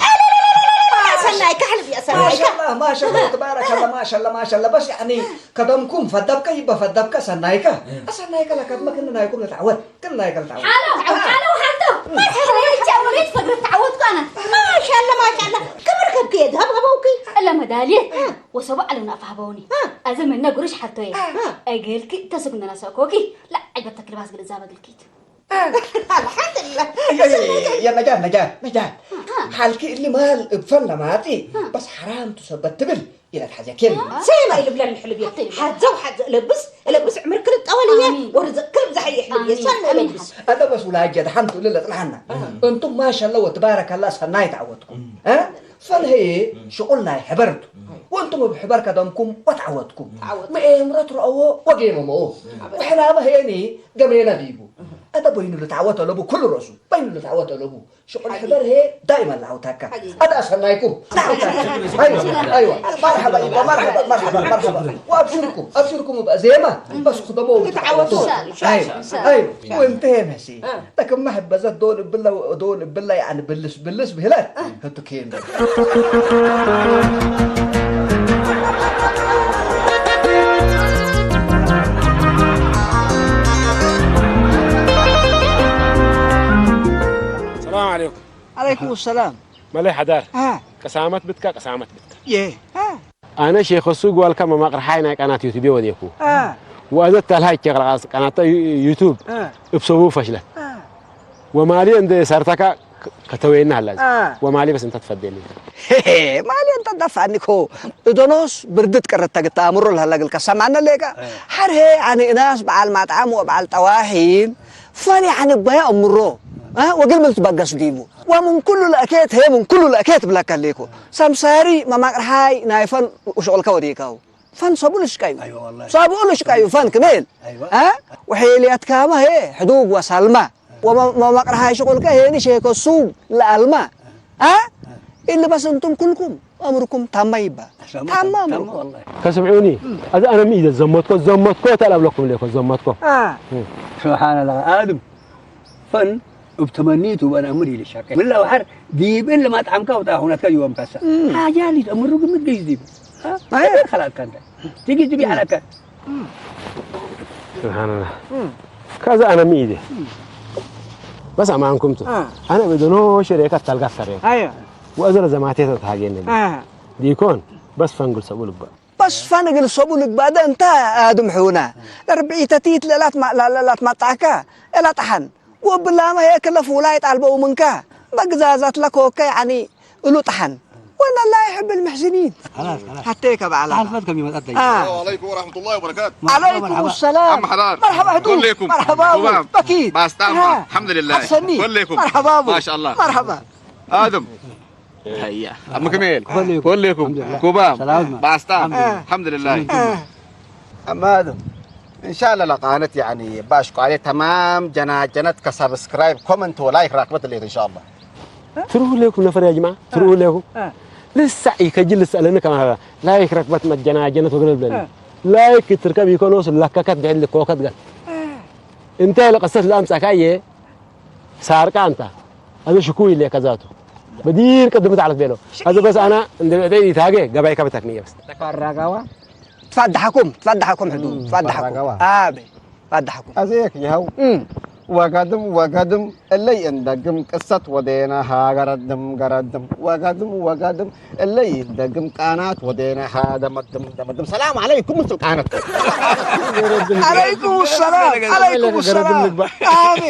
ኣሰናይ፣ ካሕልብ እየ፣ ኣሰናይ። ማሻላ፣ ማሻላ፣ ተባረከላ፣ ማሻላ፣ ማሻላ። በስ ያዕኒ ከደምኩም ፈደብከ ይበ ፈደብከ ሰናይከ። እ። ኣሰናይከ ለከድመ ክንናይኩም ንትዓወት። ክንናይከ ንትዓወት። ሓሎ፣ ሓሎ፣ ሓሎ፣ ሓልቶ። መርሓባ፣ ቻው፣ ሬት ፈግር ተዓወትኩ ኣነ። ማሻላ፣ ማሻላ። ክብር ከብኪ የድሃብ ሃበውኪ። እለ መዳልየ። እ። ወሰቡ ዓለም ናፍ ሃበውኒ። እ። ኣዘ መነ ጉርሽ ሓልቶየ። እ። እግልኪ ተስብ እንደናሰኮኪ። ላ፣ ዓይበት ተክልባስ ግልዛበ ግልኪት። እ። ኣልሓምዱሊላህ። የነጃ፣ ነጃ፣ ነጃ። እ። ሓልኪ እሊ ማል እብፈን ለማጢ። እ። በስ ሓራም ትሰበት ትብል። ኢለ ትሓዝያ ኬን። ሴማ ኢሉ ብለኒ ሕልብ እየ። ሓዘው ሓዘ እለብስ፣ እለብስ ዕምር ክልጠወል እየ። ኣሚን። ወርዘ ክልብ ዝሓየ ሕልብ እየ። ኣሚን። ሰን ኣሚን። እለብስ። ኣነ በስ ውላጀ ደሓን ትብሊ ለጥልሓና። ኣሚን። እንቱም ማሻላ ወትባረከላ ሰናይ ተዓወትኩም። ኣሚን። እ? ፈንሄ ሽቁል ናይ ሕበርቱ። ኣሚን። ወንቱም ብሕበር ከደምኩም ወተዓወትኩም። ተዓወትኩም። ምኤምረት ረአዎ ወጌመመኦ። ኣሚን። ወሕላበ ሄኒ ገሜነ ዲቡ። ኣደ በይኑ ልተዓወተ ለቡ ኩሉ ረሱ። በይኑ ልተዓወተ ለቡ። ሽቁል ሕበር ሄ ዳይመን ለዓውታካ። ሓቂ። ኣዳ ኣሰናይኩም። ለዓውታካ። ኣይዋ፣ ኣይዋ። መርሓባ፣ ይባ፣ መርሓባ፣ መርሓባ፣ መርሓባ። ወኣብሽርኩም፣ ኣብሽርኩም እባ ዜማ። በስ ክደሞ ክትዓወቱ። ኣይ፣ ኣይ። ወንተ መሲ። እ። ተከማ ሕበዘት ዶል እብላ፣ ዶል እብላ፣ ያዕኒ ብልስ፣ ብልስ ብህላት። እ። ህቱ ኬን። ሰላም ዓለይኩም። ዓለይኩም ሰላም። መለይ ሓዳር። አ። ቀሳመት ብትካ፣ ቀሳመት ብትካ። የ። አ። ኣነ ሼኸ ሱግ ዋልካ መማቕርሓይ ናይ ቃናት ዩቱብ ወዴኩ። አ። ወኣዘት ታልሃይ ኬ ቃናት ዩ-፣ ዩቱብ አ። እብ ሰቡ ፈሽለት። አ። ወማሊ እንደ ሰርተካ ክ-፣ ከተወየና ሃላ። አ። ወማሊ በስ እንተ ትፈደኒ። ሄሄ፣ ማሊ እንተ ደፋኒ ኮ። እዶኖስ ብርድት ቅርት ተግታ ኣምሮ ለሃላ ግልካ ሰማነ ሌጋ። አ። ሐር ሄ ኣነ እናስ በዓል ማጥዓም ወበዓል ጠዋሒን ፈል ያዕኒ በያ እምሮ፣ እ፣ ወግል ብል ትበገስ ዲቡ። ወምን ኩሉ ለእኬት ሄ ምን ኩሉ ለእኬት ብለከ ሌኮ። ሰምሳሪ መማቅርሃይ ናይ ፈን ውሽቁልከ ወዲካው። ፈን ሰቡ ልሽቀዩ። ኣይወ ወላሂ። ሰቡ ልሽቀዩ ፈን ክሜል። ኣይወ። እ? ውሒልያትካመ ሄ ሕዱግ ወሳልማ። ወመ-፣ መማቅርሃይ ሽቁልከ ሄኒ ሼኮ ሱብ ለአልማ። አ? ኢሊ በስ እንቱም ኩልኩም ኣምርኩም ታማ ይባ። ታማ ታማ ኣምርኩም። ወላሂ። ከስምዑኒ፣ እም። እዚ ኣነ ምኢደ ዘመትኮ፣ ዘመትኮ ተላብለኩም ለኮ፣ ዘመትኮ። አ። እም። ስብሓንላህ፣ ኣድም። ፈን እብ ተመኒቱ በን ኣምር ይልሻከ። ምን ለውሐር ዲብን ለማጥዓምካ ወጣ ሁነትካ ይወምካሳ። ሓጃሊት እምሩ ግምት ገይዝ ዲብ። አ? አይ። ተበል ኸላትካ እንተ። ትጊ ትጊ ሓላትካ። ስብሓንላህ። ከዛ ኣነ ምኢደ። በስ ኣማንኩምቱ። አ። ኣነ በደኖ ሽሬካ ታልጋ ሰሬ። አየ። ወእዘረ ዘማቴ ተታገነ። አ። ዲኮን በስ ፈንግል ሰቡ ልባ። በስ ፈንግል ሰቡ ልባ ደ እንተ ኣድም ሑና። ለርብዒተቲት ለላት ማ-፣ ላ-፣ ላ-፣ ላት ማጣካ። እላ ጠሓን። ወብላማ የክለ ፉላይ ጣልበው ምንካ። በግዛዛት ለኮከ ያኒ እሉ ጠሓን። ወና ላ ይሕብ ልምሕስኒን። خلاص، خلاص. ሓቴ ከባዕላ። تعرفت كم يوم أتى؟ አ። السلام عليكم ورحمة الله وبركاته. عليكم السلام. عم حرار. مرحبا هدوء. كلكم. مرحبا أبو. كوبام. أكيد. باستام. ها. الحمد لله. حسني. كلكم. مرحبا أبو. ما شاء الله. مرحبا. آدم. هيا. أم كميل. كلكم. كلكم. الحمد لله. كوبام. سلام. باستام. الحمد لله. الحمد لله. الحمد لله. أما آدم. إن شاء الله لقانت يعني باش قالي تمام جنا جنت كسبسكرايب كومنت ولايك راكبت الليل إن شاء الله. ትርሁ ሌኩም ነፈር ያ ጅማ ትርሁ ሌኩም ልሳዕ ከጅል ልሳዕ ለነ ከማ ላይክ ረክበት መጀና ጀነት ወገለ ብለኒ ላይክ ትርከብ ይኮኖስ ለከከት ድሕል ኮከት ገል እንታይ ለቀሰት ለአምጻካየ ሳርቃ እንታ አዘ ሽኩ ይለ ከዛቱ በዲር ቅድም ታዕለት ቤሎ አዘ በስ አና እንደ ዕደይ ይታገ ገባይ ከበታክ ንየበስ ተፋራጋዋ ትፋዳሓኩም ትፋዳሓኩም ሕዱ ትፋዳሓኩም ኣበ ትፋዳሓኩም ኣዘየክ ይኸው እም ወጋድም ወጋድም እለይ እንደግም ቅሰት ወዴና ሃገረድም ገረድም ወጋድም ወጋድም እለይ እንደግም ቃናት ወዴና ሃደመድም ደመድም ሰላም ዓለይኩም ምስል ቃነት عليكم السلام عليكم السلام አበ